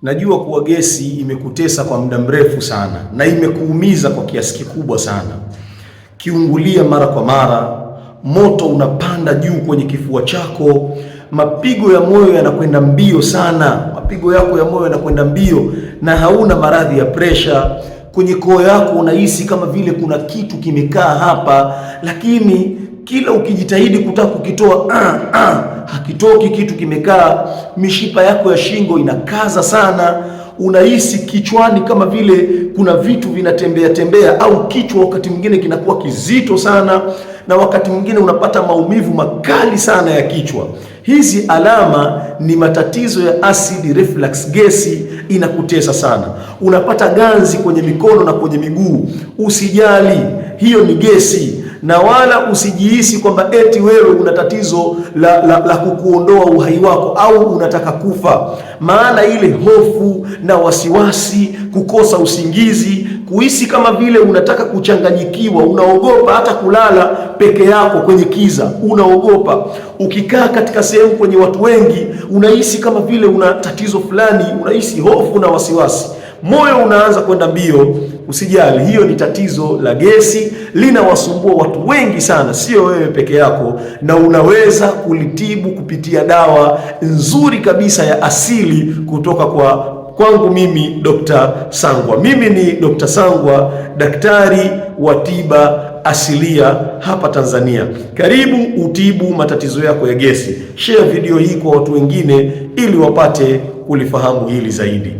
Najua kuwa gesi imekutesa kwa muda mrefu sana na imekuumiza kwa kiasi kikubwa sana. Kiungulia mara kwa mara, moto unapanda juu kwenye kifua chako, mapigo ya moyo yanakwenda mbio sana, mapigo yako ya moyo yanakwenda mbio, na hauna maradhi ya presha. Kwenye koo yako unahisi kama vile kuna kitu kimekaa hapa, lakini kila ukijitahidi kutaka kukitoa hakitoki, kitu kimekaa. Mishipa yako ya shingo inakaza sana, unahisi kichwani kama vile kuna vitu vinatembea tembea, au kichwa wakati mwingine kinakuwa kizito sana, na wakati mwingine unapata maumivu makali sana ya kichwa. Hizi alama ni matatizo ya acid reflux, gesi inakutesa sana. Unapata ganzi kwenye mikono na kwenye miguu. Usijali, hiyo ni gesi na wala usijihisi kwamba eti wewe una tatizo la kukuondoa uhai wako au unataka kufa. Maana ile hofu na wasiwasi, kukosa usingizi, kuhisi kama vile unataka kuchanganyikiwa, unaogopa hata kulala peke yako kwenye kiza, unaogopa ukikaa katika sehemu kwenye watu wengi, unahisi kama vile una tatizo fulani, unahisi hofu na wasiwasi, moyo unaanza kwenda mbio. Usijali, hiyo ni tatizo la gesi, linawasumbua watu wengi sana, sio wewe peke yako, na unaweza kulitibu kupitia dawa nzuri kabisa ya asili kutoka kwa kwangu mimi Dr. Sangwa. Mimi ni Dr. Sangwa, daktari wa tiba asilia hapa Tanzania. Karibu utibu matatizo yako ya gesi. Share video hii kwa watu wengine ili wapate kulifahamu hili zaidi.